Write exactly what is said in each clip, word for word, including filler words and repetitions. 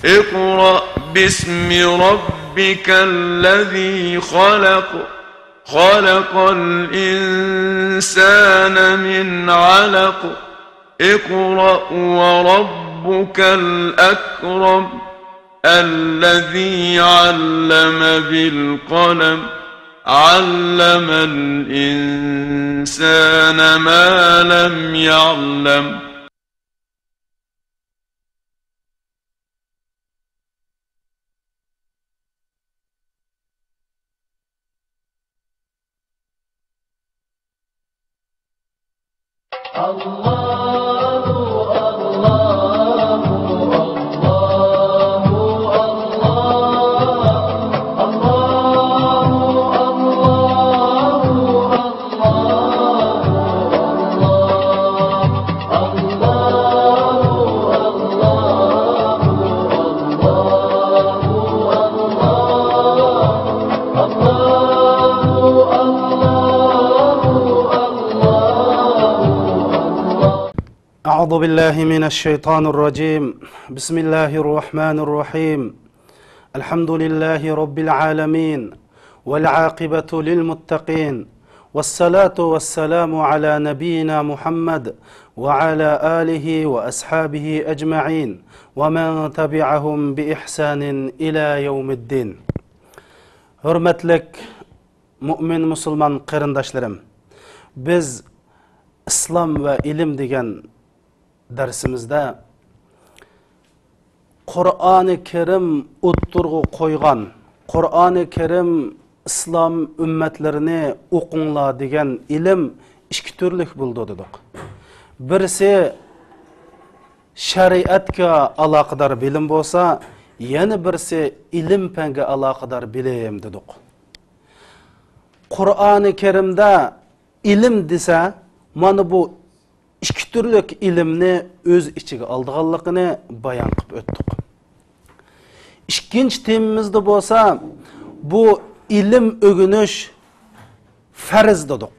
اقرأ باسم ربك الذي خلق. خلق الإنسان من علق. اقرأ وربك الأكرم. الذي علم بالقلم. علم الإنسان ما لم يعلم. أعوذ بالله من الشيطان الرجيم. بسم الله الرحمن الرحيم. الحمد لله رب العالمين. والعاقبة للمتقين. والصلاة والسلام على نبينا محمد وعلى آله وأصحابه أجمعين ومن تبعهم بإحسان إلى يوم الدين. ھۆرمەتلىك مۇئمىن مۇسۇلمان قېرىنداشلىرىم، بىز ئىسلام ۋە ئىلىم دېگەن دەرسىمىزدە قۇرئانى كەرىم ئوتتۇرىغا قويغان، قۇرئانى كەرىم ئىسلام ئۈممەتلىرىنى ئوقۇڭلار دېگەن ئىلىم ئىككى تۈرلۈك بولىدۇ دېدۇق. بىرسى شەرىئەتكە ئالاقىدار بىلىم بولسا، يەنە بىرسى ئىلىم پەنگە ئالاقىدار بىلىم دېدۇق. قۇرئانى كەرىمدە ئىلىم دېسە، مانا بۇ ئىككى تۈرلۈك ئىلىمنى ئۆز ئىچىگە ئالىدىغانلىقىنى بايان قىلىپ ئۆتتۇق. ئىككىنچى تېمىمىزدا بولسا، بۇ ئىلىم ئۆگىنىش پەرز دېدۇق.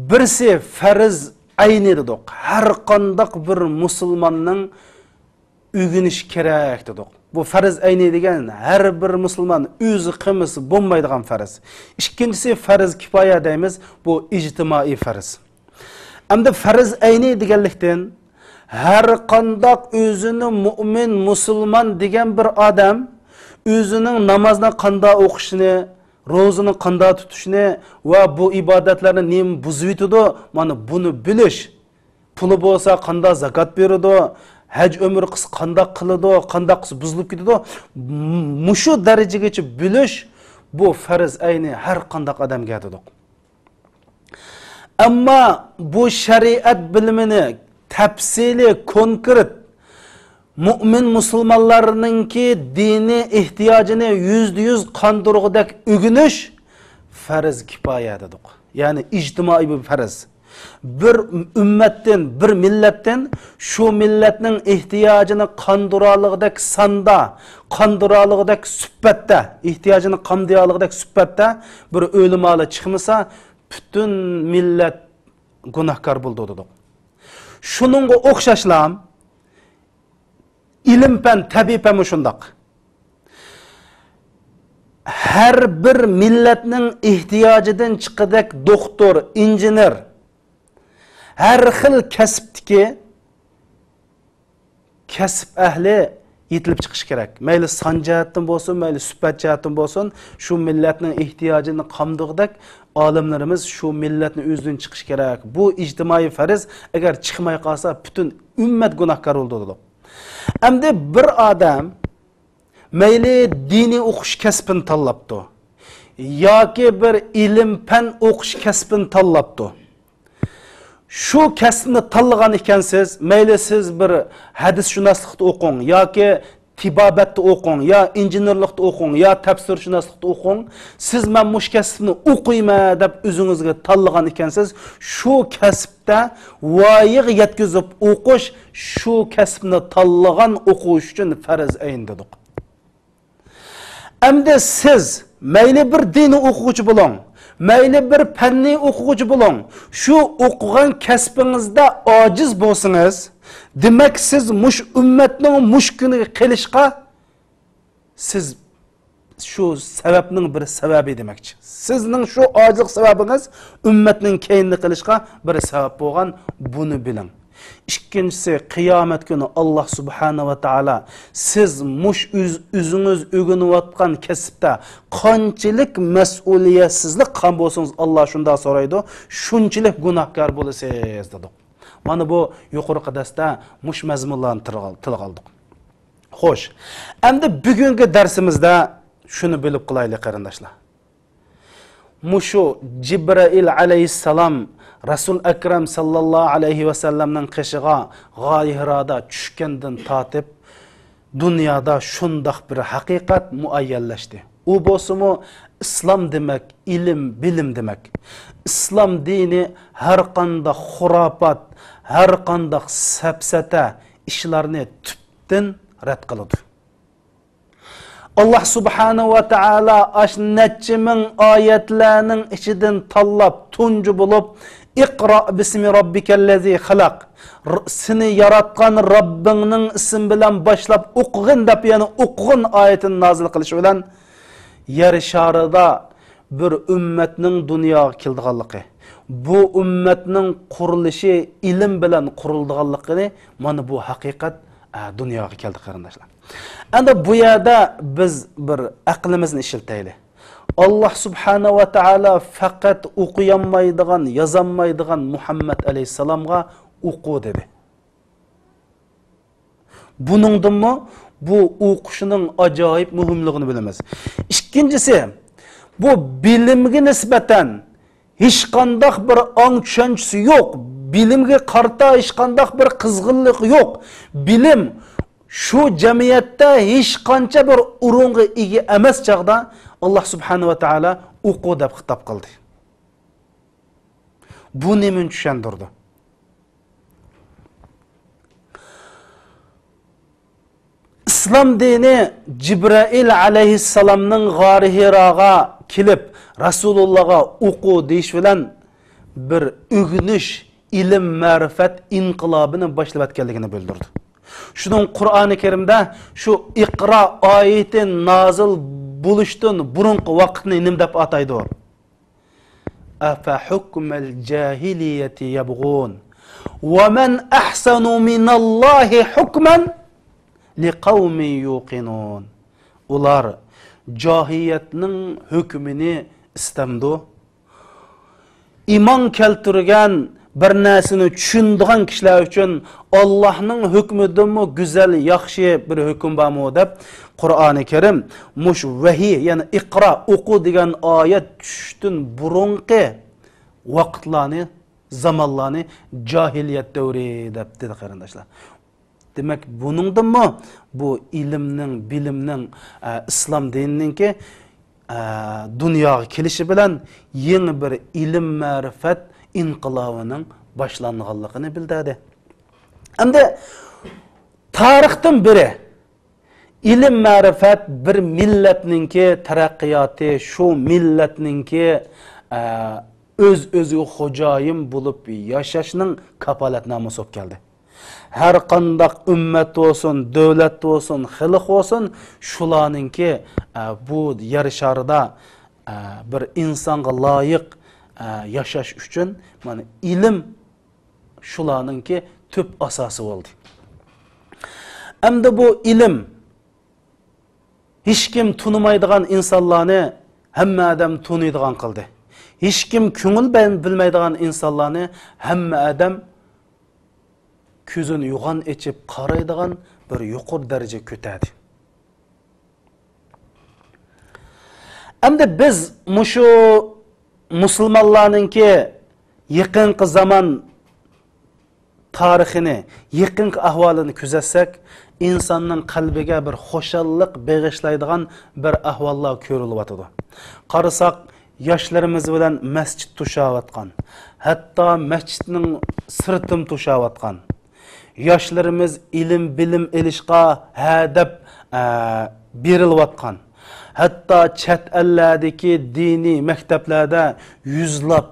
بىرسى پەرز ئەينى دېدۇق. ھەر قانداق بىر مۇسۇلماننىڭ ئۆگىنىشى كېرەك دېدۇق. بۇ پەرز ئەينى دېگەن ھەر بىر مۇسۇلمان ئۆزى قىلمىسا بولمايدىغان پەرز. ئىككىنچىسى پەرز كىپايە دەيمىز، بۇ ئىجتىمائىي پەرز. ئەمدى پەرز ئەينى دېگەنلىكتىن، ھەر قانداق ئۆزىنى مۇئمىن، مۇسۇلمان دېگەن بىر ئادەم ئۆزىنىڭ نامازنى قانداق ئوقۇشىنى، روزىنى قانداق تۇتۇشنى ۋە بۇ ئىبادەتلەرنى نېمە بۇزۇۋېتىدۇ، مانا بۇنى بىلىش. پۇلى بولسا قانداق زاكات بېرىدۇ، ھەج ئۆمرە قىلسا قانداق قىلىدۇ، قانداق قىلسا بۇزۇلۇپ كېتىدۇ، م-، مۇشۇ دەرىجىگىچە بىلىش، بۇ پەرز ئەينى ھەر قانداق ئادەمگە دېدۇق. ئەمما بۇ شەرىئەت بىلىمىنى تەپسىلىي، كونكرېت، مۇئمىن مۇسۇلمانلارنىڭكى دىنىي ئېھتىياجىنى يۈزدە يۈز قاندۇرغۇدەك ئۆگىنىش پەرز كىپايە دېدۇق. يەنى ئىجتىمائىي بىر پەرز. بىر ئۈممەتتىن، بىر مىللەتتىن شۇ مىللەتنىڭ ئېھتىياجىنى قاندۇرالىغۇدەك ساندا، قاندۇرالىغۇدەك سۈپەتتە، ئېھتىياجىنى قامدىيالىغۇدەك سۈپەتتە بىر ئۆلىمالار چىقمىسا، پۈتۈن مىللەت گۇناھكار بولىدۇ دېدۇق. شۇنىڭغا ئوخشاشلا، ئىلىم پەن، تەبىئىي پەنمۇ شۇنداق. ھەر بىر مىللەتنىڭ ئېھتىياجىدىن چىققۇدەك دوختۇر، ئىنژېنېر، ھەر خىل كەسىپتىكى كەسىپ ئەھلى يېتىلىپ چىقىشى كېرەك. مەيلى سان جەھەتتىن بولسۇن، مەيلى سۈپەت جەھەتتىن بولسۇن، شۇ مىللەتنىڭ ئېھتىياجىنى قامدىغۇدەك ئالىملىرىمىز شۇ مىللەتنى ئۆزىدىن چىقىشى كېرەك. بۇ ئىجتىمائىي پەرز، ئەگەر چىقماي قالسا، پۈتۈن ئۈممەت گۇناھكار بولىدۇ دېدۇق. ئەمدى بىر ئادەم مەيلى دىنىي ئوقۇش كەسپىنى تاللاپتۇ ياكى بىر ئىلىم پەن ئوقۇش كەسپىنى تاللاپتۇ. شۇ كەسىپنى تاللىغان ئىكەنسىز، مەيلى سىز بىر ھەدىسشۇناسلىقتا ئوقۇڭ ياكى تېبابەتتە ئوقۇڭ، يا ئىنژېنېرلىقتا ئوقۇڭ، يا تەپسىرشۇناسلىقتا ئوقۇڭ، سىز مەن مۇشۇ كەسىپنى ئوقۇيمەن دەپ ئۆزىڭىزگە تاللىغان ئىكەنسىز، شۇ كەسىپتە ۋايىغا يەتكۈزۈپ ئوقۇش شۇ كەسىپنى تاللىغان ئوقۇغۇچى ئۈچۈن پەرز ئەين دېدۇق. ئەمدى سىز مەيلى بىر دىنىي ئوقۇغۇچى بولۇڭ، مەيلى بىر پەننى ئوقۇغۇچى بولۇڭ، شۇ ئوقۇغان كەسپىڭىزدە ئاجىز بولسىڭىز، دېمەك، سىز مۇش ئۈممەتنىڭ مۇش كۈنىگە قېلىشقا سىز شۇ سەۋەبنىڭ بىر سەۋەبى دېمەكچى. سىزنىڭ شۇ ئاجىزلىق سەۋەبىڭىز ئۈممەتنىڭ كەينىدە قېلىشقا بىر سەۋەب بولغان، بۇنى بىلىڭ. ئىككىنچىسى، قىيامەت كۈنى ئاللا سۇبھانە ۋە تائالا سىز مۇش ئۆز-، ئۆزىڭىز ئۆگىنىۋاتقان كەسىپتە قانچىلىك مەسئۇلىيەتسىزلىك قىلغان بولسىڭىز، ئاللا شۇنداق سورايدۇ، شۇنچىلىك گۇناھكار بولىسىز، دېدۇق. مانا بۇ يۇقىرىقى دەرستە مۇش مەزمۇنلارنى تىلغا، تىلغا ئالدۇق. خوش، ئەمدى بۈگۈنكى دەرسىمىزدە شۇنى بىلىپ قالايلى، قېرىنداشلار. مۇشۇ جىبرائىل ئەلەيھىسسالام رەسۇل ئەكرەم ساللاللاھۇ ئەلەيھى ۋەسەللەمنىڭ قېشىغا غارى ھىرادا چۈشكەندىن تارتىپ، دۇنيادا شۇنداق بىر ھەقىقەت مۇئەييەنلەشتى. ئۇ بولسىمۇ، ئىسلام دېمەك ئىلىم، بىلىم دېمەك. ئىسلام دىنى ھەر قانداق خۇراپات، ھەر قانداق سەپسەتە ئىشلارنى تۈپتىن رەت قىلىدۇ. ئاللا سۇبھانە ۋە تائالا ئاش نەچچە مىڭ ئايەتلەرنىڭ ئىچىدىن تاللاپ تۇنجى بولۇپ، «ئىقرا بىسمى رەببىكەللەزى خەلەق»، ر-، سېنى ياراتقان رەببىڭنىڭ ئىسمى بىلەن باشلاپ ئوقۇغىن دەپ، يەنى ئوقۇغىن ئايىتىنى نازىل قىلىشى بىلەن يەر شارىدا بىر ئۈممەتنىڭ دۇنياغا كېلىدىغانلىقى، بۇ ئۈممەتنىڭ قۇرۇلۇشى ئىلىم بىلەن قۇرۇلىدىغانلىقىنى، مانا بۇ ھەقىقەت، ئە، دۇنياغا كەلدى، قېرىنداشلار. ئەمدى بۇ يەردە بىز بىر ئەقلىمىزنى ئىشلىتەيلى. ئاللا سۇبھانە ۋە تائالا فەقەت ئوقۇيالمايدىغان، يازالمايدىغان مۇھەممەد ئەلەيھىسسالامغا ئوقۇ دېدى. بۇنىڭدىنمۇ بۇ ئوقۇشنىڭ ئاجايىپ مۇھىملىقىنى بىلىمىز. ئىككىنچىسى، بۇ بىلىمگە نىسبەتەن ھېچقانداق بىر ئاڭ چۈشەنچىسى يوق، بىلىمگە قارىتا ھېچقانداق بىر قىزغىنلىق يوق. بىلىم شۇ جەمئىيەتتە ھېچقانچە بىر ئورۇنغا ئىگە ئەمەس چاغدا، ئاللا سۇبھانە ۋە تائالا ئوقۇ دەپ خىتاب قىلدى. بۇ نېمىنى چۈشەندۈرىدۇ؟ ئىسلام دىنى جىبرائىل ئەلەيھىسسالامنىڭ غارى ھىراغا كېلىپ، رەسۇلۇللاغا ئوقۇ دېيىش بىلەن بىر ئۆگىنىش، ئىلىم، مەرىپەت ئىنقىلابىنى باشلىۋەتكەنلىكىنى بىلدۈرىدۇ. شۇنىڭ قۇرئانى كەرىمدە شۇ ئىقرا ئايىتى نازىل بولۇشتىن بۇرۇنقى ۋاقىتنى نېمە دەپ ئاتايدۇ؟ «ئەفەھۇكمەل جاھىلىيەتى يەبغۇن، ۋەمەن ئەھسەنۇ مىنەللاھى ھۇكمەن لىقەۋمىن يۇقىنۇن.» ئۇلار جاھىلىيەتنىڭ ھۆكمىنى ئىستەمدۇ؟ ئىمان كەلتۈرگەن، بىر نەرسىنى چۈشىنىدىغان كىشىلەر ئۈچۈن ئاللاھنىڭ ھۆكمىدىنمۇ گۈزەل، ياخشى بىر ھۆكۈم بارمۇ دەپ، قۇرئانى كەرىم مۇشۇ ۋەھىي، يەنى ئىقرا، ئوقۇ دېگەن ئايەت چۈشۈشتىن بۇرۇنقى ۋاقىتلارنى، زامانلارنى جاھىلىيەت دەۋرى دەپ دېدى، قېرىنداشلار. دېمەك، بۇنىڭدىنمۇ بۇ ئىلىمنىڭ، بىلىمنىڭ، ئە، ئىسلام دىنىنىڭكى، ئە، دۇنياغا كېلىشى بىلەن يېڭى بىر ئىلىم-مەرىپەت ئىنقىلابىنىڭ باشلانغانلىقىنى بىلدۈردى. ئەمدى تارىختىن بېرى ئىلىم-مەرىپەت بىر مىللەتنىڭكى تەرەققىياتى، شۇ مىللەتنىڭكى، ئە، ئۆز-ئۆزىگە خوجايىن بولۇپ ياشاشنىڭ كاپالەتنامىسى بولۇپ كەلدى. ھەر قانداق ئۈممەت بولسۇن، دۆلەت بولسۇن، خەلق بولسۇن، شۇلارنىڭكى، ئە، بۇ يەر شارىدا، ئە، بىر ئىنسانغا لايىق، ئە، ياشاش ئۈچۈن، مانا، ئىلىم شۇلارنىڭكى تۈپ ئاساسى بولدى. ئەمدى بۇ ئىلىم ھېچكىم تونۇمايدىغان ئىنسانلارنى ھەممە ئادەم تونۇيدىغان قىلدى. ھېچكىم كۆڭۈل بەن-، بىلمەيدىغان ئىنسانلارنى ھەممە ئادەم كۆزىنى يوغان ئېچىپ قارايدىغان بىر يۇقىرى دەرىجىگە كۆتەردى. ئەمدى بىز مۇشۇ مۇسۇلمانلارنىڭكى يېقىنقى زامان تارىخىنى، يېقىنقى ئەھۋالىنى كۆزەتسەك، ئىنساننىڭ قەلبىگە بىر خۇشاللىق بېغىشلايدىغان بىر ئەھۋاللار كۆرۈلۈۋاتىدۇ. قارىساق، ياشلىرىمىز بىلەن مەسچىت توشاۋاتقان، ھەتتا مەسچىتنىڭ سىرتىمۇ توشاۋاتقان. ياشلىرىمىز ئىلىم-بىلىم ئېلىشقا ھە دەپ، ئە، بېرىلىۋاتقان. ھەتتا چەت ئەللەردىكى دىنىي مەكتەپلەردە يۈزلاپ،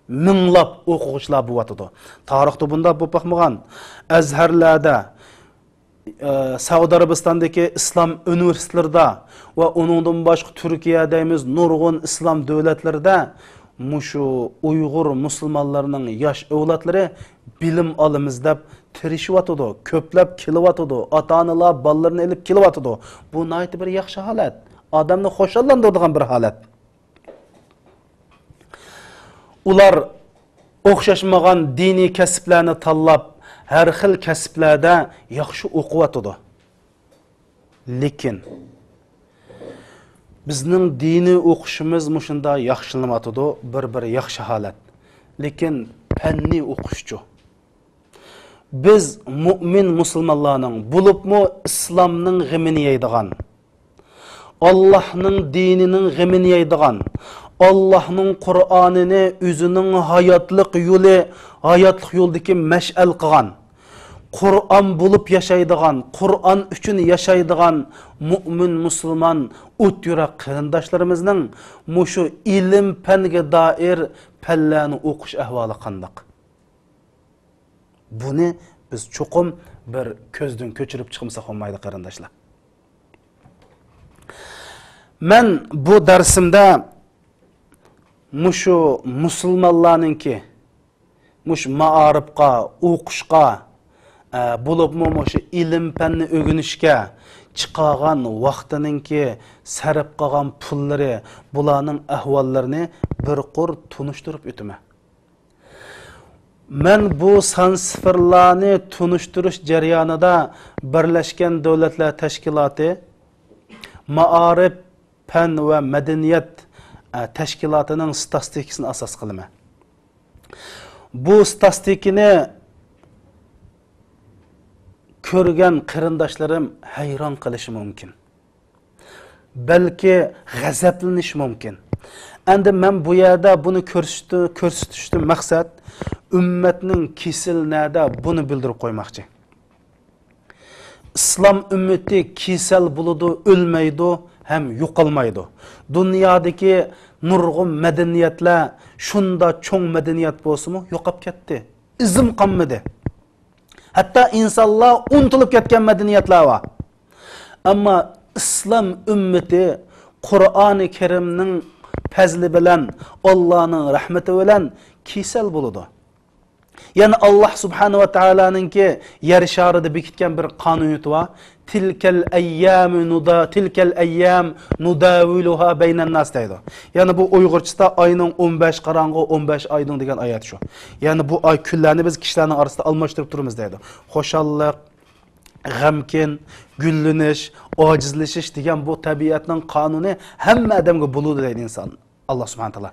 مىڭلاپ ئوقۇغۇچىلار بولۇۋاتىدۇ. تارىختا بۇنداق بولۇپ باقمىغان. ئەزھەرلەردە، ئە، سەئۇدى ئەرەبىستاندىكى ئىسلام ئۇنىۋېرسىتېتلىرىدا ۋە ئۇنىڭدىن باشقا تۈركىيە دەيمىز، نۇرغۇن ئىسلام دۆلەتلىرىدە مۇشۇ ئۇيغۇر مۇسۇلمانلىرىنىڭ ياش ئەۋلادلىرى بىلىم ئالىمىز دەپ تىرىشىۋاتىدۇ، كۆپلەپ كېلىۋاتىدۇ، ئاتا-ئانىلار بالىلىرىنى ئېلىپ كېلىۋاتىدۇ. بۇ ناھايىتى بىر ياخشى ھالەت، ئادەمنى خۇشاللاندۇرىدىغان بىر ھالەت. ئۇلار ئوخشاشمىغان دىنىي كەسىپلەرنى تاللاپ، ھەر خىل كەسىپلەردە ياخشى ئوقۇۋاتىدۇ. لېكىن بىزنىڭ دىنىي ئوقۇشىمىز مۇشۇنداق ياخشىلىنىۋاتىدۇ، بىر، بىر ياخشى ھالەت. لېكىن پەننىي ئوقۇشچۇ؟ بىز مۇئمىن مۇسۇلمانلارنىڭ، بولۇپمۇ ئىسلامنىڭ غېمىنى يەيدىغان، ئاللاھنىڭ دىنىنىڭ غېمىنى يەيدىغان، ئاللاھنىڭ قۇرئانىنى ئۆزىنىڭ ھاياتلىق يولى، ھاياتلىق يولىدىكى مەشئەل قىلغان، قۇرئان بولۇپ ياشايدىغان، قۇرئان ئۈچۈن ياشايدىغان مۇئمىن مۇسۇلمان ئوت يۈرەك قېرىنداشلىرىمىزنىڭ مۇشۇ ئىلىم پەنگە دائىر پەنلەرنى ئوقۇش ئەھۋالى قانداق؟ بۇنى بىز چوقۇم بىر كۆزدىن كۆچۈرۈپ چىقمىساق بولمايدۇ، قېرىنداشلار. مەن بۇ دەرسىمدە مۇشۇ مۇسۇلمانلارنىڭكى مۇشۇ مائارىپقا، ئوقۇشقا، ئە، بولۇپمۇ مۇشۇ ئىلىم پەننى ئۆگىنىشكە چىقارغان ۋاقتىنىڭكى سەرپ قىلغان پۇللىرى، بۇلارنىڭ ئەھۋاللىرىنى بىر قۇر تونۇشتۇرۇپ ئۆتىمەن. مەن بۇ سان سىفىرلارنى تونۇشتۇرۇش جەريانىدا بىرلەشكەن دۆلەتلەر تەشكىلاتى مائارىپ، پەن ۋە مەدەنىيەت، ئە، تەشكىلاتىنىڭ ستاتىستىكىسىنى ئاساس قىلىمەن. بۇ ستاتىستىكىنى كۆرگەن قېرىنداشلىرىم ھەيران قېلىشى مۇمكىن. بەلكى غەزەپلىنىشى مۇمكىن. ئەمدى مەن بۇ يەردە بۇنى كۆرسىتى-، كۆرسىتىشتىن مەقسەت ئۈممەتنىڭ كېسىلى نەدە، بۇنى بىلدۈرۈپ قويماقچى. ئىسلام ئۈممىتى كېسەل بولىدۇ، ئۆلمەيدۇ ھەم يوقالمايدۇ. دۇنيادىكى نۇرغۇن مەدەنىيەتلەر شۇنداق چوڭ مەدەنىيەت بولسىمۇ يوقاپ كەتتى. ئىزىم قالمىدى. ھەتتا ئىنسانلار ئۇنتۇلۇپ كەتكەن مەدەنىيەتلەر بار. ئەمما ئىسلام ئۈممىتى قۇرئانى كەرىمنىڭ پەزلى بىلەن، ئاللانىڭ رەھمىتى بىلەن كېسەل بولىدۇ. يەنى ئاللا سۇبھانە ۋە تائالانىڭكى يەر شارىدا بېكىتكەن بىر قانۇنىيىتى بار. تىلكەل ئەييامۇ نۇدا-، تىلكەل ئەييام نۇداۋىلۇھا بەينەنناس دەيدۇ. يەنى بۇ ئۇيغۇرچىسىدا ئاينىڭ ئون بەش قاراڭغۇ، ئون بەش ئايدىڭ دېگەن ئايەت شۇ. يەنى بۇ ئاي كۈنلەرنى بىز كىشىلەرنىڭ ئارىسىدا ئالماشتۇرۇپ تۇرىمىز دەيدۇ. خۇشاللىق، غەمكىن، گۈللىنىش، ئاجىزلىشىش دېگەن بۇ تەبىئەتنىڭ قانۇنى ھەممە ئادەمگە بولىدۇ دەيدۇ ئىنسان. ئاللا سۇبھانە تائالا.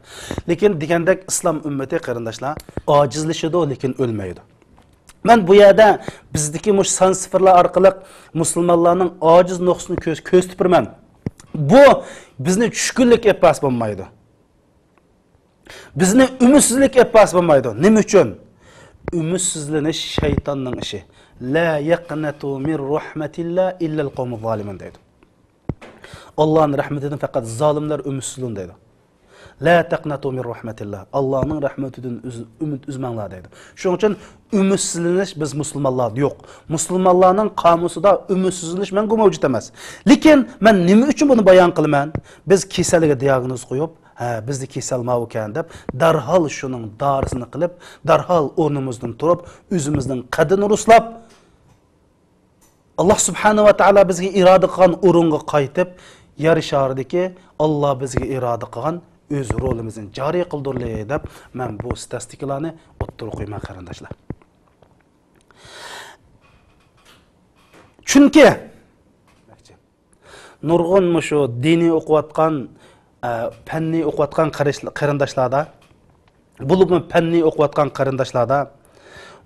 لېكىن دېگەندەك ئىسلام ئۈممىتى قېرىنداشلار ئاجىزلىشىدۇ، لېكىن ئۆلمەيدۇ. مەن بۇ يەردە بىزدىكى مۇشۇ سان سىفىرلار ئارقىلىق مۇسۇلمانلارنىڭ ئاجىز نۇقتىسىنى كۆز-، كۆرسىتىپ بېرىمەن. بۇ بىزنى چۈشكۈنلۈككە ئېلىپ بارسا بولمايدۇ. بىزنى ئۈمىدسىزلىككە ئېلىپ بارسا بولمايدۇ. نېمە ئۈچۈن؟ ئۈمىدسىزلىنىش شەيتاننىڭ ئىشى. لا يقنطوا من رحمة الله إلا القوم الظالمون دەيدۇ. ئاللانىڭ رەھمىتىدىن پەقەت زالىملار ئۈمىدسىزلىنىدۇ دەيدۇ. لا تقنطوا من رحمة الله. ئاللانىڭ رەھمىتىدىن ئۈز-، ئۈمىد ئۈزمەڭلار دەيدۇ. شۇنىڭ ئۈچۈن ئۈمىدسىزلىنىش بىز مۇسۇلمانلاردا يوق. مۇسۇلمانلارنىڭ قامۇسىدا ئۈمىدسىزلىنىش مەڭگۈ مەۋجۇت ئەمەس. لېكىن مەن نېمە ئۈچۈن بۇنى بايان قىلىمەن؟ بىز كېسەلگە دىياگنوز قويۇپ، ھە، بىزدە كېسەل ماۋۇكەن دەپ، دەرھال شۇنىڭ دارىسىنى قىلىپ، دەرھال ئورنىمىزدىن تۇرۇپ، ئۆزىمىزنىڭ قەددىنى رۇسلاپ، ئاللا سۇبھانە ۋە تائالا بىزگە ئىرادە قىلغان ئورۇنغا قايتىپ، يەر شارىدىكى ئاللا بىزگە ئىرادە قىلغان ئۆز رولىمىزنى جارى قىلدۇرلى دەپ، مەن بۇ ستاتىستىكىلارنى ئوتتۇرىغا قويىمەن، قېرىنداشلار. چۈنكى نۇرغۇن مۇشۇ دىنىي ئوقۇۋاتقان، ئە، پەننىي ئوقۇۋاتقان قېرىش-، قېرىنداشلاردا، بولۇپمۇ پەننىي ئوقۇۋاتقان قېرىنداشلاردا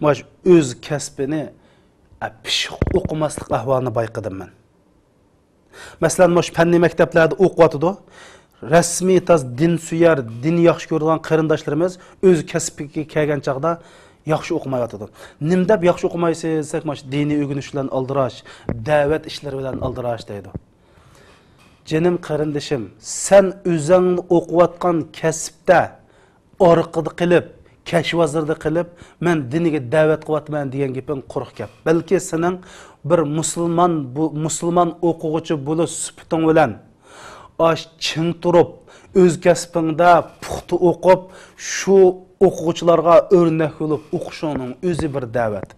مۇشۇ ئۆز كەسپىنى، ئە، پىششىق ئوقۇماسلىق ئەھۋالىنى بايقىدىم مەن. مەسىلەن، مۇشۇ پەننىي مەكتەپلەردە ئوقۇۋاتىدۇ. رەسمىي تاز دىنسۆيەر، دىننى ياخشى كۆرىدىغان قېرىنداشلىرىمىز ئۆز كەسپىگە كەلگەن چاغدا ياخشى ئوقۇمايۋاتىدۇ. نېمە دەپ ياخشى ئوقۇمايسىز دېسەك، مانا شۇ دىنىي ئۆگىنىش بىلەن ئالدىراش، دەۋەت ئىشلىرى بىلەن ئالدىراش دەيدۇ. جېنىم قېرىندىشىم، سەن ئۆزۈڭ ئوقۇۋاتقان كەسىپتە ئارقىدا قېلىپ، كەشۋازىردا قېلىپ، مەن دىنگە دەۋەت قىلىۋاتىمەن دېگەن گېپىڭ قۇرۇق گەپ. بەلكى سېنىڭ بىر مۇسۇلمان، بۇ، مۇسۇلمان ئوقۇغۇچى بولۇش سۈپىتىڭ بىلەن ئاش چىڭ تۇرۇپ، ئۆز كەسپىڭدە پۇختا ئوقۇپ، شۇ ئوقۇغۇچىلارغا ئۆرنەك بولۇپ ئوقۇشۇڭنىڭ ئۆزى بىر دەۋەت.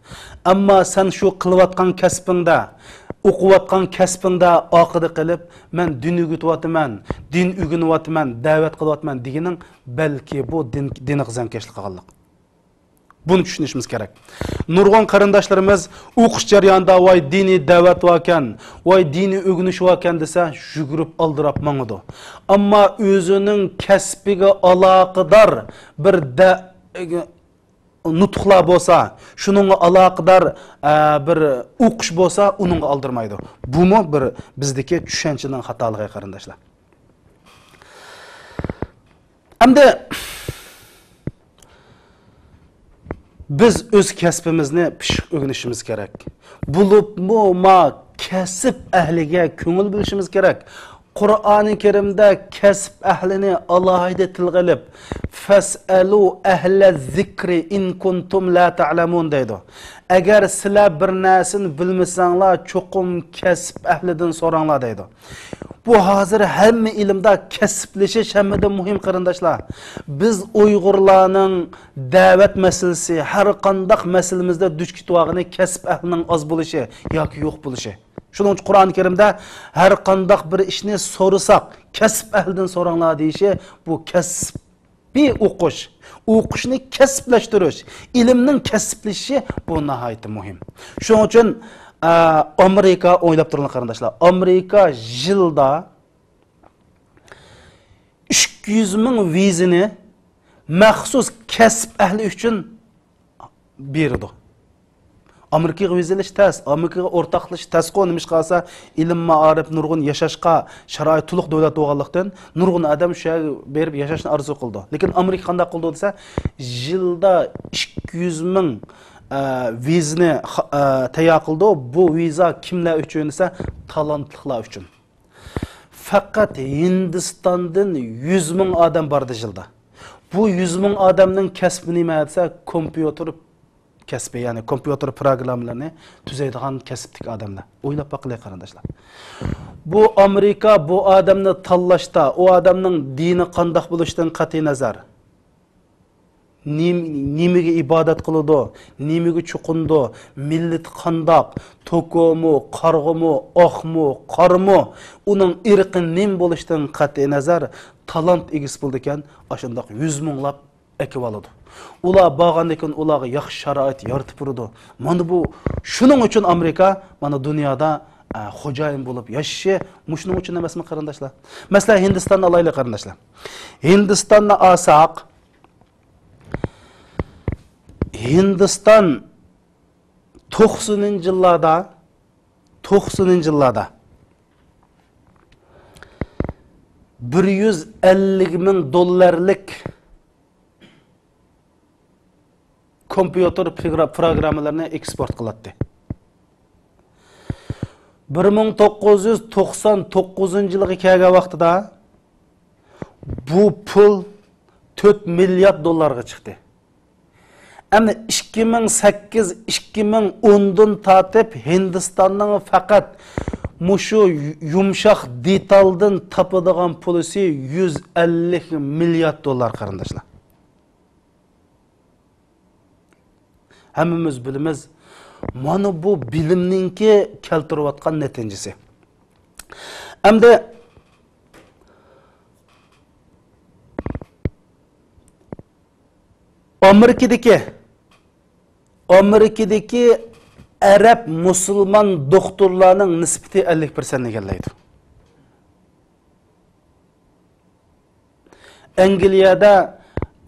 ئەمما سەن شۇ قىلىۋاتقان كەسپىڭدە، ئوقۇۋاتقان كەسپىڭدە ئارقىدا قېلىپ، مەن دىن ئۆگىتىۋاتىمەن، دىن ئۆگىنىۋاتىمەن، دەۋەت قىلىۋاتىمەن دېگىنىڭ بەلكى بۇ دىن، دىنغا زىيانكەشلىك قىلغانلىق. بۇنى چۈشىنىشىمىز كېرەك. نۇرغۇن قېرىنداشلىرىمىز ئوقۇش جەريانىدا ۋاي دىنىي دەۋەت باركەن، ۋاي دىنىي ئۆگىنىش باركەن دېسە، يۈگۈرۈپ ئالدىراپ ماڭىدۇ. ئەمما ئۆزىنىڭ كەسپىگە ئالاقىدار بىر دە-، نۇتۇقلار بولسا، شۇنىڭغا ئالاقىدار، ئە، بىر ئوقۇش بولسا، ئۇنىڭغا ئالدىرىمايدۇ. بۇمۇ بىر بىزدىكى چۈشەنچىنىڭ خاتالىقى، قېرىنداشلار. ئەمدى بىز ئۆز كەسپىمىزنى پىششىق ئۆگىنىشىمىز كېرەك. بولۇپمۇ ما كەسىپ ئەھلىگە كۆڭۈل بۆلۈشىمىز كېرەك. قۇرئانى كەرىمدە كەسىپ ئەھلىنى ئالاھىدە تىلغا ئېلىپ، «فەسئەلۇ ئەھلە زىكرى ئىن كۇنتۇم لا تەئلەمۇن» دەيدۇ. ئەگەر سىلەر بىر نەرسىنى بىلمىسەڭلار، چوقۇم كەسىپ ئەھلىدىن سوراڭلار دەيدۇ. بۇ ھازىر ھەممە ئىلىمدا كەسىپلىشىش ھەممىدىن مۇھىم، قېرىنداشلار. بىز ئۇيغۇرلارنىڭ دەۋەت مەسىلىسى، ھەر قانداق مەسىلىمىزدە دۇچ كېتىۋالغىنى كەسىپ ئەھلىنىڭ ئاز بولۇشى ياكى يوق بولۇشى. شۇنىڭ ئۈچۈن قۇرئان كەرىمدە ھەر قانداق بىر ئىشنى سورىساق، كەسىپ ئەھلىدىن سوراڭلار دېيىشى، بۇ كەسىپ بى ئوقۇش، ئوقۇشنى كەسىپلەشتۈرۈش، ئىلىمنىڭ كەسىپلىشىشى بۇ ناھايىتى مۇھىم. شۇنىڭ ئۈچۈن، ئە، ئامېرىكا، ئويلاپ تۇرۇڭلار قېرىنداشلار، ئامېرىكا يىلدا ئىككى يۈز مىڭ ۋىزىنى مەخسۇس كەسىپ ئەھلى ئۈچۈن بېرىدۇ. ئامېرىكىغا ۋىزا ئېلىش تەس، ئامېرىكىغا ئورتاقلىشىش تەسقۇ، نېمىشقا دېسە، ئىلىم، مائارىپ، نۇرغۇن ياشاشقا شارائىت تولۇق دۆلەت بولغانلىقتىن، نۇرغۇن ئادەم شۇ يەرگە بېرىپ ياشاشنى ئارزۇ قىلىدۇ. لېكىن ئامېرىكا قانداق قىلىدۇ دېسە، يىلدا ئىككى يۈز مىڭ، ئە، ۋىزىنى خا-، ئە، تەييار قىلىدۇ. بۇ ۋىزا كىملەر ئۈچۈن دېسە، تالانتلىقلار ئۈچۈن. پەقەت ھىندىستاندىن يۈز مىڭ ئادەم بارىدۇ يىلدا. بۇ يۈز مىڭ ئادەمنىڭ كەسپى نېمە دېسە، كومپيۇتېر كەسپى، يەنى كومپيۇتېر پروگراممىلىرىنى تۈزەيدىغان كەسىپتىكى ئادەملەر. ئويلاپ باققىلى، قېرىنداشلار. بۇ ئامېرىكا بۇ ئادەمنى تاللاشتا، ئۇ ئادەمنىڭ دىنى قانداق بولۇشىدىن قەتئىينەزەر، نېم-، نېمىگە ئىبادەت قىلىدۇ، نېمىگە چوقۇنىدۇ، مىللىتى قانداق، توكومۇ، قارىغۇمۇ، ئاقمۇ، قارىمۇ، ئۇنىڭ ئىرقى نېمە بولۇشىدىن قەتئىينەزەر، تالانت ئىگىسى بولىدىكەن، ئاشۇنداق يۈز مىڭلاپ ئەكىۋالىدۇ. ئۇلار بارغاندىن كېيىن ئۇلارغا ياخشى شارائىت يارىتىپ بېرىدۇ. مانا بۇ، شۇنىڭ ئۈچۈن ئامېرىكا مانا دۇنيادا، ئە، خوجايىن بولۇپ ياشىشى مۇشۇنىڭ ئۈچۈن ئەمەسمۇ، قېرىنداشلار؟ مەسىلەن، ھىندىستاننى ئالايلى، قېرىنداشلار. ھىندىستاننى ئالساق، ھىندىستان توقسىنىنچى يىللاردا، توقسىنىنچى يىللاردا بىر يۈز ئەللىك مىڭ دوللارلىق كومپيۇتېر پروگرا-، پروگراممىلىرىنى ئېكسپورت قىلاتتى. بىر مىڭ توققۇز يۈز توقسان توققۇزىنچى يىلغا كەلگەن ۋاقتىدا بۇ پۇل تۆت مىليارد دوللارغا چىقتى. ئەمدى ئىككى مىڭ سەككىز، ئىككى مىڭ ئوندىن تارتىپ ھىندىستاننىڭ پەقەت مۇشۇ يۇمشاق دېتالدىن تاپىدىغان پۇلىسى يۈز ئەللىك مىليارد دوللار، قېرىنداشلار. ھەممىمىز بىلىمىز، مانا بۇ بىلىمنىڭكى كەلتۈرۈۋاتقان نەتىجىسى. ئەمدى ئامېرىكىدىكى، ئامېرىكىدىكى ئەرەب مۇسۇلمان دوختۇرلارنىڭ نىسبىتى ئەللىك پىرسەنتنى ئىگىلەيدۇ. ئەنگلىيەدە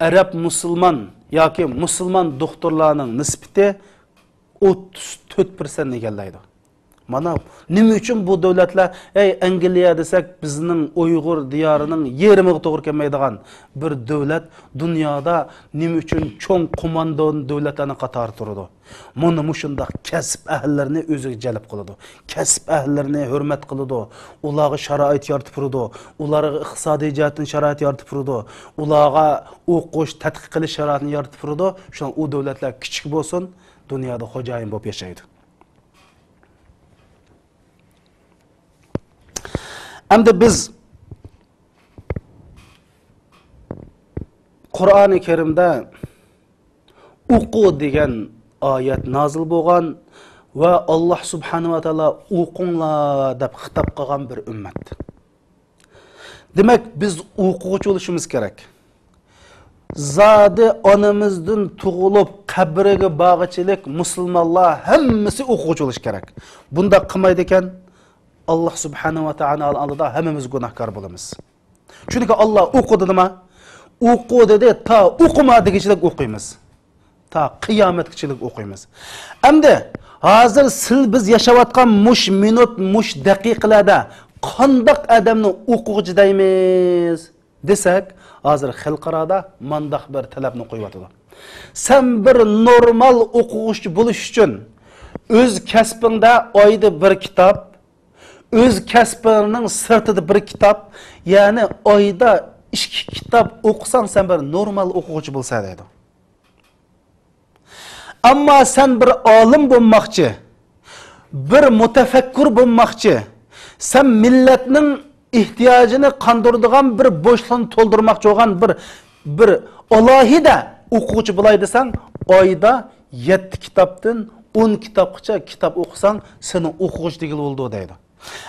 ئەرەب مۇسۇلمان ياكى مۇسۇلمان دوختۇرلارنىڭ نىسبىتى ئوتتۇز تۆت پىرسەنتنى ئىگىلەيدۇ. مانا نېمە ئۈچۈن بۇ دۆلەتلەر، ئەي، ئەنگلىيە دېسەك، بىزنىڭ ئۇيغۇر دىيارىنىڭ يېرىمىغا توغرا كەلمەيدىغان بىر دۆلەت دۇنيادا نېمە ئۈچۈن چوڭ قوماندان دۆلەتلەرنىڭ قاتارىدا تۇرىدۇ؟ مانا مۇشۇنداق كەسىپ ئەھلىلىرىنى ئۆزىگە جەلپ قىلىدۇ. كەسىپ ئەھلىلىرىنى ھۆرمەت قىلىدۇ. ئۇلارغا شارائىت يارىتىپ بېرىدۇ. ئۇلارغا ئىقتىسادىي جەھەتتىن شارائىت يارىتىپ بېرىدۇ. ئۇلارغا ئوقۇش، تەتقىق قىلىش شارائىتىنى يارىتىپ بېرىدۇ. شۇڭا ئۇ دۆلەتلەر كىچىك بولسۇن، دۇنيادا خوجايىن بولۇپ ياشايدۇ. ئەمدى بىز قۇرئانى كەرىمدە ئوقۇ دېگەن ئايەت نازىل بولغان ۋە ئاللاھ سۇبھانەھۇ ۋە تائالا ئوقۇڭلار دەپ خىتاب قىلغان بىر ئۈممەت. دېمەك، بىز ئوقۇغۇچى بولۇشىمىز كېرەك. زادى ئانىمىزدىن تۇغۇلۇپ قەبرىگە بارغۇچىلىك مۇسۇلمانلار ھەممىسى ئوقۇغۇچى بولۇشى كېرەك. بۇنداق قىلمايدىكەن، ئاللاھ سۇبھانەھۇ ۋە تائالا ئالدىدا ھەممىمىز گۇناھكار بولىمىز. چۈنكى ئاللاھ ئوقۇ دېدىما؟ ئوقۇ دېدى، تا ئوقۇما دېگۈچىلىك ئوقۇيمىز. تا قىيامەتكىچىلىك ئوقۇيمىز. ئەمدى ھازىر سىل بىز ياشاۋاتقان مۇش مىنۇت، مۇش دەقىقىلەردە قانداق ئادەمنى ئوقۇغۇچى دەيمىز دېسەك، ھازىر خەلقئارادا مانداق بىر تەلەپنى قويۇۋاتىدۇ. سەن بىر نورمال ئوقۇغۇچى بولۇش ئۈچۈن ئۆز كەسپىڭدە ئايدا بىر كىتاب، ئۆز كەسپىڭنىڭ سىرتىدا بىر كىتاب، يەنى ئايدا ئىككى كىتاب ئوقۇساڭ، سەن بىر نورمال ئوقۇغۇچى بولىسەن دەيدۇ. ئەمما سەن بىر ئالىم بولماقچى، بىر مۇتەپەككۇر بولماقچى، سەن مىللەتنىڭ ئېھتىياجىنى قاندۇرىدىغان بىر بوشلۇقنى تولدۇرماقچى بولغان بىر، بىر ئالاھىدە ئوقۇغۇچى بولاي دېسەڭ، ئايدا يەتتە كىتابتىن ئون كىتابقىچە كىتاب ئوقۇساڭ، سېنى ئوقۇغۇچى دېگىلى بولىدۇ دەيدۇ.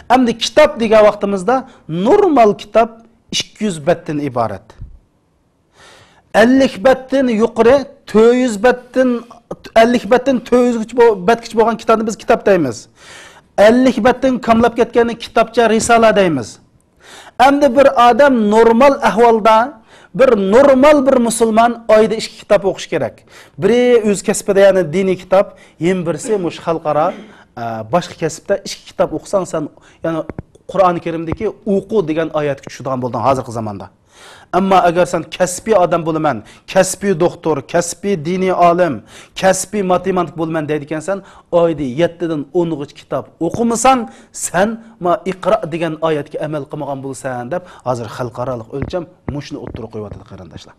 ئەمدى كىتاب دېگەن ۋاقتىمىزدا نورمال كىتاب ئىككى يۈز بەتتىن ئىبارەت. ئەللىك بەتتىن يۇقىرى، تۆت يۈز بەتتىن، ئەللىك بەتتىن تۆت يۈز بەتكىچە بولغان كىتابنى بىز كىتاب دەيمىز. ئەللىك بەتتىن كاملاپ كەتكەننى كىتابچە، رىسالە دەيمىز. ئەمدى بىر ئادەم نورمال ئەھۋالدا، بىر نورمال بىر مۇسۇلمان ئايدا ئىككى كىتاب ئوقۇشى كېرەك. بىرى ئۆز كەسپىدە، يەنى دىنىي كىتاب، يەنە بىرسى مۇشۇ خەلقئارا، ئە، باشقا كەسىپتە ئىككى كىتاب ئوقۇساڭ، سەن، يەنى قۇرئانى كەرىمدىكى ئوقۇ دېگەن ئايەتكە چۈشىدىغان بولدۇڭ ھازىرقى زاماندا. ئەمما ئەگەر سەن كەسپىي ئادەم بولىمەن، كەسپىي دوختۇر، كەسپىي دىنىي ئالىم، كەسپىي ماتېماتىك بولىمەن دەيدىكەنسەن، ئايدا يەتتىدىن ئونغىچە كىتاب ئوقۇمىساڭ، سەن ما ئىقرا دېگەن ئايەتكە ئەمەل قىلمىغان بولىسەن دەپ ھازىر خەلقئارالىق ئۆلچەم مۇشۇنى ئوتتۇرىغا قويۇۋاتىدۇ، قېرىنداشلار.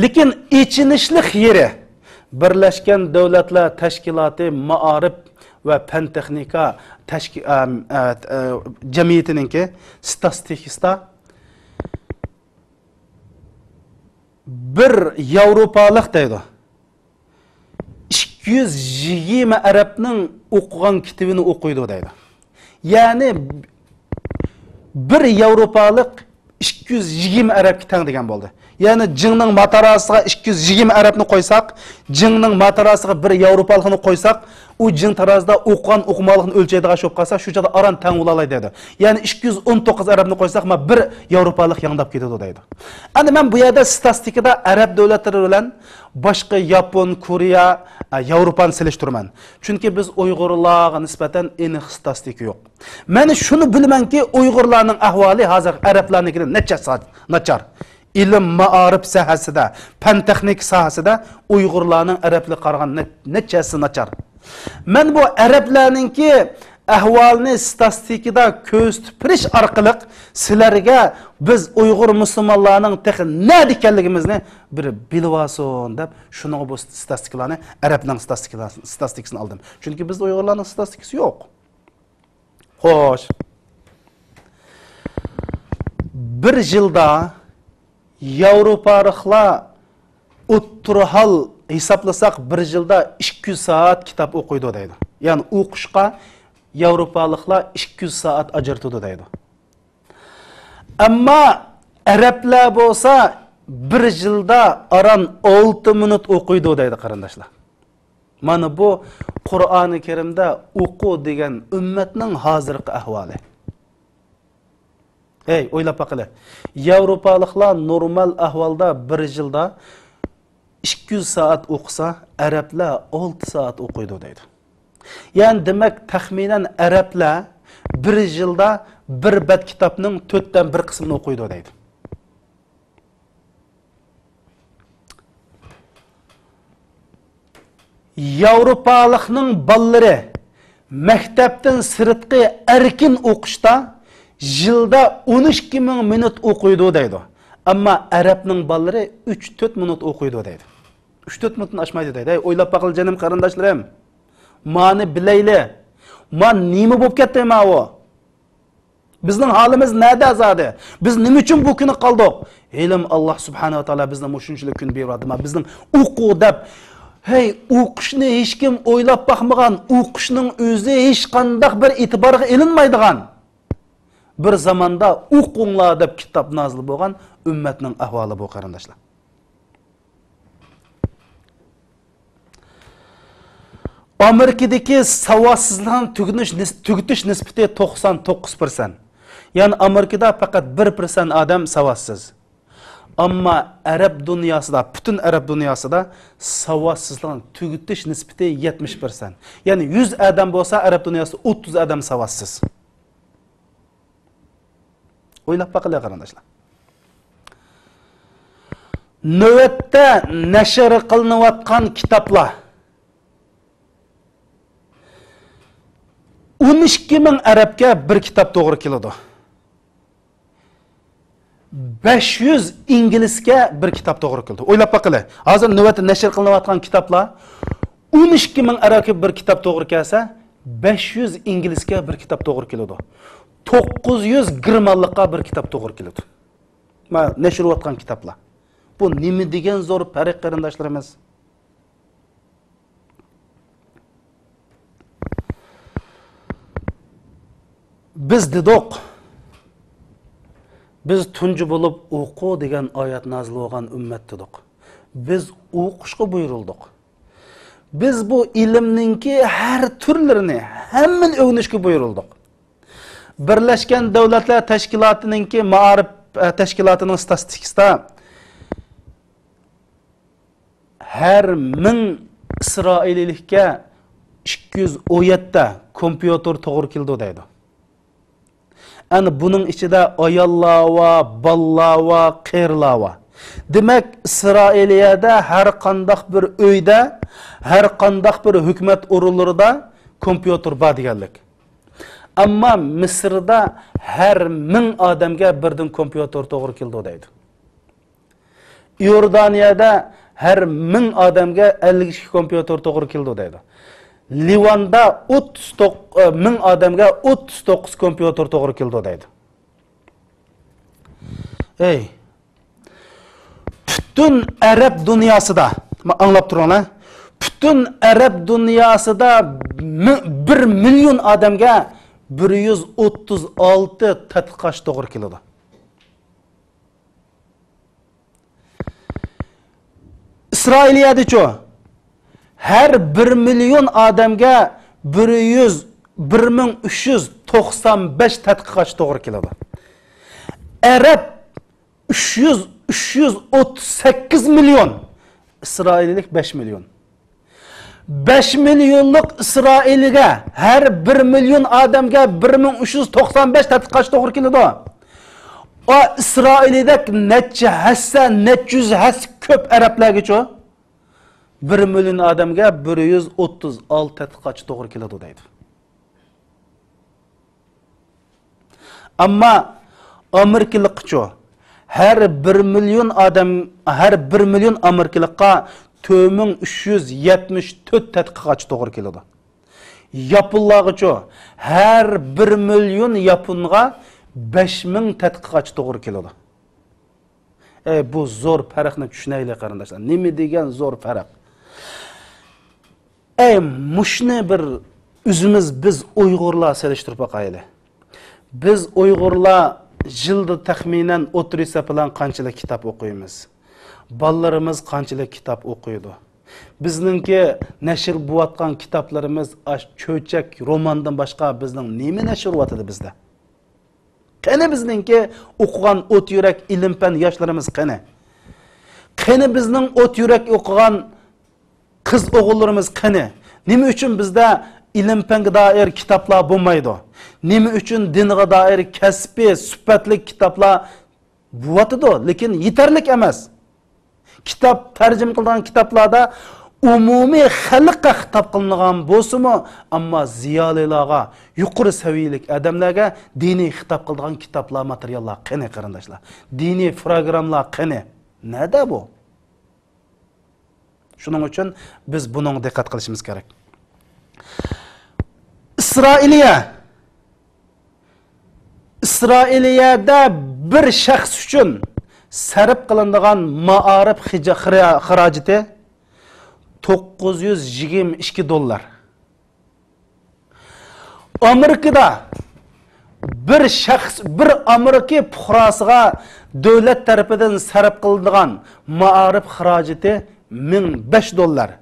لېكىن ئېچىنىشلىق يېرى، بىرلەشكەن دۆلەتلەر تەشكىلاتى مائارىپ ۋە پەن تېخنىكا تەشكى-، ئەم، ئە، ئە، جەمئىيىتىنىڭكى ستاتىستىكىسىدا بىر ياۋروپالىق دەيدۇ، ئىككى يۈز يىگىرمە ئەرەبنىڭ ئوقۇغان كىتىبىنى ئوقۇيدۇ دەيدۇ. يەنى بىر ياۋروپالىق ئىككى يۈز يىگىرمە ئەرەبكە تەڭ دېگەن بولدى. يەنى جىڭنىڭ ماتاراسىغا ئىككى يۈز يىگىرمە ئەرەبنى قويساق، جىڭنىڭ ماتاراسىغا بىر ياۋروپالىقنى قويساق، ئۇ جىڭ تارازىدا ئوقۇغان ئوقۇمىغانلىقنى ئۆلچەيدىغان ئىش بولۇپ قالسا، شۇ چاغدا ئاران تەڭ بولالاي دەيدۇ. يەنى ئىككى يۈز ئون توققۇز ئەرەبنى قويساق، ما بىر ياۋروپالىق ياڭداپ كېتىدۇ دەيدۇ. ئەمدى مەن بۇ يەردە ستاتىستىكىدا ئەرەب دۆلەتلىرى بىلەن باشقا ياپون، كورېيە، ئە، ياۋروپانى سېلىشتۇرىمەن. چۈنكى بىز ئۇيغۇرلارغا نىسبەتەن ئېنىق ستاتىستىكا يوق. مەن شۇنى بىلىمەنكى، ئۇيغۇرلارنىڭ ئەھۋالى ھازىر ئەرەبلەرنىڭكىدىن نەچچە ھەسسە ناچار. ئىلىم، مائارىپ ساھەسىدە، پەن تېخنىكا ساھەسىدە ئۇيغۇرلارنىڭ ئەرەبلەرگە قارىغاندا نە-، نەچچە ھەسسە ناچار. مەن بۇ ئەرەبلەرنىڭكى ئەھۋالىنى ستاتىستىكىدا كۆرسىتىپ بېرىش ئارقىلىق سىلەرگە بىز ئۇيغۇر مۇسۇلمانلارنىڭ تېخى نەدە ئىكەنلىكىمىزنى بىر بىلىۋالسۇن دەپ، شۇنىڭغا بۇ ستاتىستىكىلارنى، ئەرەبنىڭ ستاتىستىكىلار-، ستاتىستىكىسىنى ئالدىم. چۈنكى بىزدە ئۇيغۇرلارنىڭ ستاتىستىكىسى يوق. خوش. بىر يىلدا ياۋروپالىقلار ئوتتۇرا ھال ھېسابلىساق، بىر يىلدا ئىككى يۈز سائەت كىتاب ئوقۇيدۇ دەيدۇ. يەنى ئوقۇشقا ياۋروپالىقلار ئىككى يۈز سائەت ئاجرىتىدۇ دەيدۇ. ئەمما ئەرەبلەر بولسا بىر يىلدا ئاران ئالتە مىنۇت ئوقۇيدۇ دەيدۇ، قېرىنداشلار. مانا بۇ قۇرئانى كەرىمدە ئوقۇ دېگەن ئۈممەتنىڭ ھازىرقى ئەھۋالى. ھەي، ئويلاپ باقىلى. ياۋروپالىقلار نورمال ئەھۋالدا بىر يىلدا ئىككى يۈز سائەت ئوقۇسا، ئەرەبلەر ئالتە سائەت ئوقۇيدۇ دەيدۇ. يەنى دېمەك، تەخمىنەن ئەرەبلەر بىر يىلدا بىر بەت كىتابنىڭ تۆتتىن بىر قىسمىنى ئوقۇيدۇ دەيدۇ. ياۋروپالىقنىڭ بالىلىرى مەكتەپتىن سىرتقى ئەركىن ئوقۇشتا يىلدا ئون ئىككى مىڭ مىنۇت ئوقۇيدۇ دەيدۇ. ئەمما ئەرەبنىڭ بالىلىرى ئۈچ تۆت مىنۇت ئوقۇيدۇ دەيدۇ. ئۈچ تۆت مىنۇتتىن ئاشمايدۇ دەيدۇ. ھەي، ئويلاپ باقىلى جېنىم قېرىنداشلىرىم. مانى بىلەيلى. ما نېمە بولۇپ كەتتى ماۋۇ؟ بىزنىڭ ھالىمىز نەدە زادى؟ بىز نېمە ئۈچۈن بۇ كۈنگە قالدۇق؟ ھېلىم ئاللا سۇبھانەھۇ ۋە تائالا بىزنى مۇشۇنچىلىك كۈن بېرىۋاتىما؟ بىزنىڭ ئوقۇ دەپ، ھەي، ئوقۇشنى ھېچكىم ئويلاپ باقمىغان، ئوقۇشنىڭ ئۆزى ھېچقانداق بىر ئېتىبارغا ئېلىنمايدىغان بىر زاماندا ئوقۇڭلار دەپ كىتاب نازىل بولغان ئۈممەتنىڭ ئەھۋالى بۇ، قېرىنداشلار. ئامېرىكىدىكى ساۋاتسىزلىقنىڭ تۈگىتىش نىس-، تۈگىتىش نىسبىتى توقسان توققۇز پىرسەنت. يەنى ئامېرىكىدا پەقەت بىر پىرسەنت ئادەم ساۋاتسىز. ئەمما ئەرەب دۇنياسىدا، پۈتۈن ئەرەب دۇنياسىدا ساۋاتسىزلىقنىڭ تۈگىتىش نىسبىتى يەتمىش پىرسەنت. يەنى يۈز ئادەم بولسا، ئەرەب دۇنياسىدا ئوتتۇز ئادەم ساۋاتسىز. ئويلاپ باقىلى، قېرىنداشلار. نۆۋەتتە نەشر قىلىنىۋاتقان كىتابلار، ئون ئىككى مىڭ ئەرەبكە بىر كىتاب توغرا كېلىدۇ. بەش يۈز ئىنگلىزگە بىر كىتاب توغرا كېلىدۇ. ئويلاپ باقىلى. ھازىر نۆۋەتتە نەشر قىلىنىۋاتقان كىتابلار، ئون ئىككى مىڭ ئەرەبكە بىر كىتاب توغرا كەلسە، بەش يۈز ئىنگلىزگە بىر كىتاب توغرا كېلىدۇ. توققۇز يۈز گېرمانلىققا بىر كىتاب توغرا كېلىدۇ. مانا نەشر بولۇۋاتقان كىتابلار. بۇ نېمە دېگەن زور پەرق، قېرىنداشلىرىمىز؟ بىز دېدۇق، بىز تۇنجى بولۇپ «ئوقۇ» دېگەن ئايەت نازىل بولغان ئۈممەت دېدۇق. بىز ئوقۇشقا بۇيرۇلدۇق. بىز بۇ ئىلىمنىڭكى ھەر تۈرلىرىنى، ھەممىنى ئۆگىنىشكە بۇيرۇلدۇق. بىرلەشكەن دۆلەتلەر تەشكىلاتىنىڭكى مائارىپ، ئە، تەشكىلاتىنىڭ ستاتىستىكىسىدا ھەر مىڭ ئىسرائىلىيلىككە ئىككى يۈز ئون يەتتە كومپيۇتېر توغرا كېلىدۇ دەيدۇ. ئەنە بۇنىڭ ئىچىدە ئاياللار بار، بالىلار بار، قېرىلار بار. دېمەك، ئىسرائىلىيەدە ھەر قانداق بىر ئۆيدە، ھەر قانداق بىر ھۆكۈمەت ئورۇنلىرىدا كومپيۇتېر بار دېگەنلىك. ئەمما مىسىردا ھەر مىڭ ئادەمگە بىردىن كومپيۇتېر توغرا كېلىدۇ دەيدۇ. ئىيوردانىيەدە ھەر مىڭ ئادەمگە ئەللىك ئىككى كومپيۇتېر توغرا كېلىدۇ دەيدۇ. لىۋاندا ئوتتۇز توققۇز، ئە، مىڭ ئادەمگە ئوتتۇز توققۇز كومپيۇتېر توغرا كېلىدۇ دەيدۇ. ئەي، پۈتۈن ئەرەب دۇنياسىدا، ما-، ئاڭلاپ تۇرۇڭلار، پۈتۈن ئەرەب دۇنياسىدا مى-، بىر مىليون ئادەمگە بىر يۈز ئوتتۇز ئالتە تەتقىقاتچى توغرا كېلىدۇ. ئىسرائىلىيەدىچۇ؟ ھەر بىر مىليون ئادەمگە بىر يۈز، بىر مىڭ ئۈچ يۈز توقسان بەش تەتقىقاتچى توغرا كېلىدۇ. ئەرەب ئۈچ يۈز، ئۈچ يۈز ئوتتۇز سەككىز مىليون، ئىسرائىلىيلىك بەش مىليون. بەش مىليونلۇق ئىسرائىلىيگە، ھەر بىر مىليون ئادەمگە بىر مىڭ ئۈچ يۈز توقسان بەش تەتقىقاتچى توغرا كېلىدۇ. ئا، ئىسرائىلىيدەك نەچچە ھەسسە، نەچچە يۈز ھەسسە كۆپ ئەرەبلەرگىچۇ؟ بىر مىليون ئادەمگە بىر يۈز ئوتتۇز ئالتە تەتقىقاتچى توغرا كېلىدۇ دەيدۇ. ئەمما ئامېرىكىلىققىچۇ؟ ھەر بىر مىليون ئادەم، ھەر بىر مىليون ئامېرىكىلىققا تۆت مىڭ ئۈچ يۈز يەتمىش تۆت تەتقىقاتچى توغرا كېلىدۇ. ياپونلارغىچۇ؟ ھەر بىر مىليون ياپونغا بەش مىڭ تەتقىقاتچى توغرا كېلىدۇ. ئەي، بۇ زور پەرقنى چۈشىنەيلى، قېرىنداشلار. نېمە دېگەن زور پەرق؟ ئەي، مۇشۇنى بىر ئۆزىمىز، بىز ئۇيغۇرلار سېلىشتۇرۇپ باقايلى. بىز ئۇيغۇرلار يىلدا تەخمىنەن ئوتتۇرا ھېساب بىلەن قانچىلىك كىتاب ئوقۇيمىز؟ بالىلىرىمىز قانچىلىك كىتاب ئوقۇيدۇ؟ بىزنىڭكى نەشر بولۇۋاتقان كىتابلىرىمىز ئاش چۆچەك روماندىن باشقا بىزنىڭ نېمە نەشر بولۇۋاتىدۇ بىزدە؟ قېنى بىزنىڭكى ئوقۇغان ئوت يۈرەك ئىلىم-پەن ياشلىرىمىز قېنى؟ قېنى بىزنىڭ ئوت يۈرەك ئوقۇغان قىز ئوغۇللىرىمىز قېنى؟ نېمە ئۈچۈن بىزدە ئىلىم-پەنگە دائىر كىتابلار بولمايدۇ. نېمە ئۈچۈن دىنغا دائىر كەسپىي، سۈپەتلىك كىتابلار بولۇۋاتىدۇ، لېكىن يېتەرلىك ئەمەس. كىتاب، تەرجىمە قىلىدىغان كىتابلاردا ئومۇمىي خەلققە خىتاب قىلىنغان بولسىمۇ، ئەمما زىيالىيلارغا، يۇقىرى سەۋىيەلىك ئادەملەرگە دىنىي خىتاب قىلىدىغان كىتابلار، ماتېرىياللار قېنى، قېرىنداشلار؟ دىنىي پروگراممىلار قېنى؟ نەدە بۇ؟ شۇنىڭ ئۈچۈن بىز بۇنىڭغا دىققەت قىلىشىمىز كېرەك. ئىسرائىلىيە، ئىسرائىلىيەدە بىر شەخس ئۈچۈن سەرپ قىلىنىدىغان مائارىپ خىجا-، خىرا-، خىراجىتى توققۇز يۈز يىگىرمە ئىككى دوللار. ئامېرىكىدا بىر شەخس، بىر ئامېرىكا پۇقراسىغا دۆلەت تەرىپىدىن سەرپ قىلىنىدىغان مائارىپ خىراجىتى مىڭ بەش دوللار.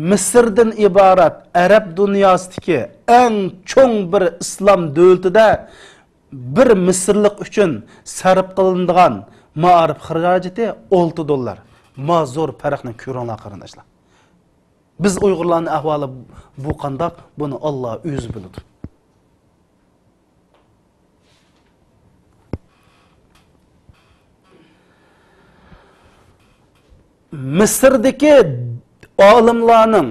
مىسىردىن ئىبارەت ئەرەب دۇنياسىدىكى ئەڭ چوڭ بىر ئىسلام دۆلىتىدە بىر مىسىرلىق ئۈچۈن سەرپ قىلىنىدىغان مائارىپ خىراجىتى ئالتە دوللار. ما زور پەرقنى كۆرۈڭلار، قېرىنداشلار. بىز ئۇيغۇرلارنىڭ ئەھۋالى بۇ قانداق؟ بۇنى ئاللا ئۆزى بىلىدۇ. مىسىردىكى ئالىملارنىڭ،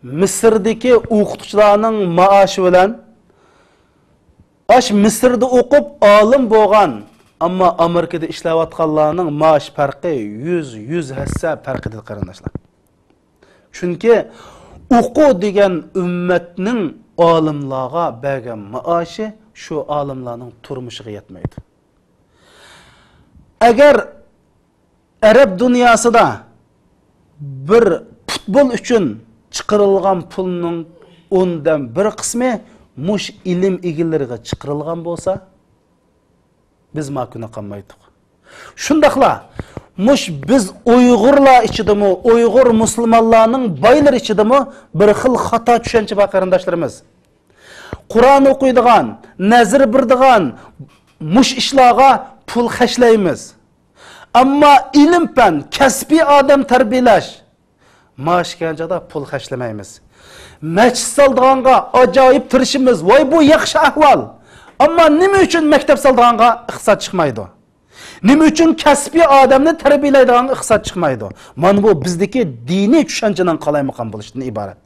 مىسىردىكى ئوقۇتقۇچىلارنىڭ مائاشى بىلەن ئاش مىسىردا ئوقۇپ ئالىم بولغان، ئەمما ئامېرىكىدا ئىشلەۋاتقانلارنىڭ مائاش پەرقى يۈز، يۈز ھەسسە پەرقىدە، قېرىنداشلار. چۈنكى ئوقۇ دېگەن ئۈممەتنىڭ ئالىملارغا بەرگەن مائاشى شۇ ئالىملارنىڭ تۇرمۇشىغا يەتمەيدۇ. ئەگەر ئەرەب دۇنياسىدا بىر پۇتبول ئۈچۈن چىقىرىلغان پۇلنىڭ ئوندىن بىر قىسمى مۇش ئىلىم ئىگىلىرىگە چىقىرىلغان بولسا، بىز ما كۈنى قالمايتتۇق. شۇنداقلا مۇش بىز ئۇيغۇرلار ئىچىدىمۇ، ئۇيغۇر مۇسۇلمانلارنىڭ بايلىرى ئىچىدىمۇ بىر خىل خاتا چۈشەنچە بار، قېرىنداشلىرىمىز. قۇرئان ئوقۇيدىغان، نەزىر بېرىدىغان مۇش ئىشلارغا پۇل خەجلەيمىز. ئەمما ئىلىم-پەن، كەسپىي ئادەم تەربىيەلەش، مائاش كەلگەن چاغدا پۇل خەجلىمەيمىز. مەسچىت سالىدىغانغا ئاجايىپ تىرىشىمىز، ۋاي، بۇ ياخشى ئەھۋال. ئەمما نېمە ئۈچۈن مەكتەپ سالىدىغانغا ئىقتىساد چىقمايدۇ؟ نېمە ئۈچۈن كەسپىي ئادەمنى تەربىيەلەيدىغانغا ئىقتىساد چىقمايدۇ؟ مانا بۇ بىزدىكى دىنىي چۈشەنچىنىڭ قالايمىقان بولۇشىدىن ئىبارەت.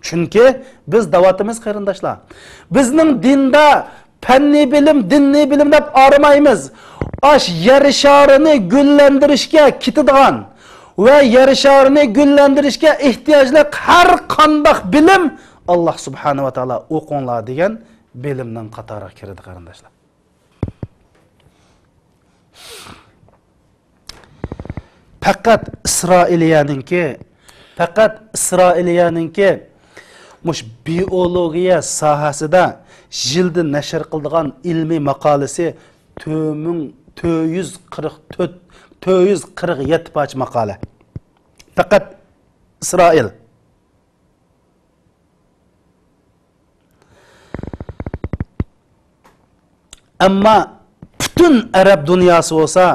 چۈنكى بىز دەۋاتىمىز، قېرىنداشلار، بىزنىڭ دىندا پەننىي بىلىم، دىنىي بىلىم دەپ ئايرىمايمىز. ئاش يەر شارىنى گۈللەندۈرۈشكە كېتىدىغان ۋە يەر شارىنى گۈللەندۈرۈشكە ئېھتىياجلىق ھەر قانداق بىلىم، ئاللا سۇبھانەھۇ ۋە تائالا ئوقۇڭلار دېگەن بىلىمنىڭ قاتارىغا كىرىدۇ، قېرىنداشلار. پەقەت ئىسرائىلىيەنىڭكى، پەقەت ئىسرائىلىيەنىڭكى مۇشۇ بىئولوگىيە ساھەسىدە يىلدا نەشر قىلىدىغان ئىلمىي ماقالىسى تۆت مىڭ تۆت يۈز قىرىق تۆت، تۆت يۈز قىرىق يەتتە پارچە ماقالە. پەقەت ئىسرائىل. ئەمما پۈتۈن ئەرەب دۇنياسى بولسا،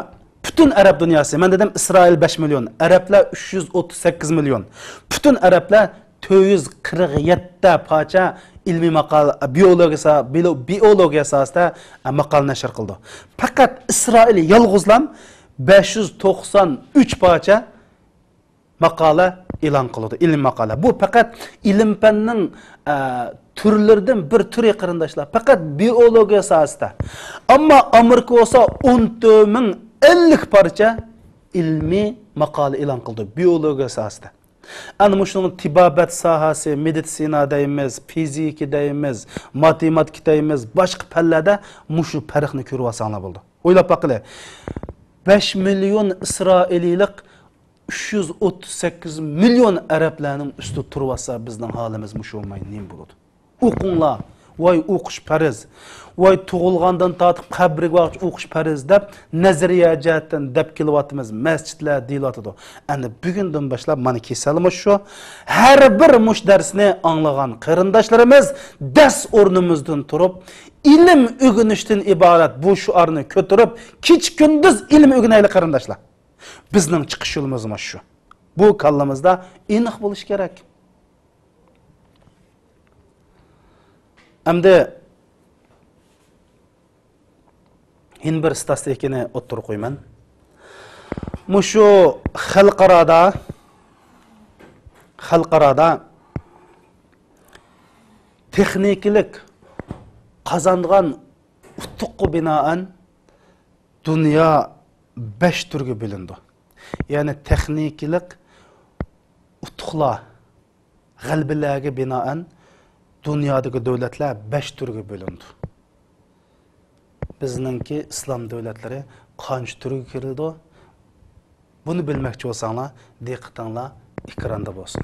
پۈتۈن ئەرەب دۇنياسى، مەن دېدىم ئىسرائىل بەش مىليون، ئەرەبلەر ئۈچ يۈز ئوتتۇز سەككىز مىليون. پۈتۈن ئەرەبلەر تۆت يۈز قىرىق يەتتە پارچە ئىلمىي ماقالە، بىئولوگىيە سا-، بىلو-، بىئولوگىيە ساھەسىدە، ئە، ماقالە نەشر قىلىدۇ. پەقەت ئىسرائىل يالغۇزلام بەش يۈز توقسان ئۈچ پارچە ماقالە ئېلان قىلىدۇ، ئىلمىي ماقالە. بۇ پەقەت ئىلىم-پەننىڭ، ئە، تۈرلىرىدىن بىر تۈرى، قېرىنداشلار. پەقەت بىئولوگىيە ساھەسىدە. ئەمما ئامېرىكا بولسا ئون تۆت مىڭ ئەللىك پارچە ئىلمىي ماقالە ئېلان قىلىدۇ بىئولوگىيە ساھەسىدە. ئەنە مۇشۇنىڭ تېبابەت ساھەسى، مېدىتسىنا دەيمىز، فىزىكا دەيمىز، ماتېماتىكا دەيمىز، باشقا پەنلەردە مۇشۇ پەرقنى كۆرۈۋالساڭلار بولىدۇ. ئويلاپ باققىلى، بەش مىليون ئىسرائىلىيلىق ئۈچ يۈز ئوتتۇز سەككىز مىليون ئەرەبلەرنىڭ ئۈستىدە تۇرۇۋاتسا، بىزنىڭ ھالىمىز مۇشۇ بولماي نېمە بولىدۇ؟ ئوقۇڭلار، ۋاي ئوقۇش پەرز، ۋاي تۇغۇلغاندىن تارتىپ قەبرىگە بارغۇچە ئوقۇش پەرز دەپ نەزەرىيە جەھەتتىن دەپ كېلىۋاتىمىز، مەسچىتلەر دېيىلىۋاتىدۇ. ئەنە بۈگۈندىن باشلاپ مانا كېسەلمۇ شۇ. ھەر بىر مۇشۇ دەرسنى ئاڭلىغان قېرىنداشلىرىمىز دەس ئورنىمىزدىن تۇرۇپ، ئىلىم ئۆگىنىشتىن ئىبارەت بۇ شوئارنى كۆتۈرۈپ، كېچە-كۈندۈز ئىلىم ئۆگىنەيلى، قېرىنداشلار. بىزنىڭ چىقىش يولىمىز مانا شۇ. بۇ كاللىمىزدا ئېنىق بولۇشى كېرەك. ئەمدى يەنە بىر ستاتىستىكىنى ئوتتۇرىغا قويىمەن. مۇشۇ خەلقئارادا، خەلقئارادا تېخنىكىلىق قازانغان ئۇتۇققا بىنائەن دۇنيا بەش تۈرگە بۆلۈنىدۇ. يەنى تېخنىكىلىق ئۇتۇقلار، غەلىبىلەرگە بىنائەن دۇنيادىكى دۆلەتلەر بەش تۈرگە بۆلۈنىدۇ. بىزنىڭكى ئىسلام دۆلەتلىرى قانچە تۈرگە كىرىدۇ؟ بۇنى بىلمەكچى بولساڭلار، دىققىتىڭلار ئېكراندا بولسۇن.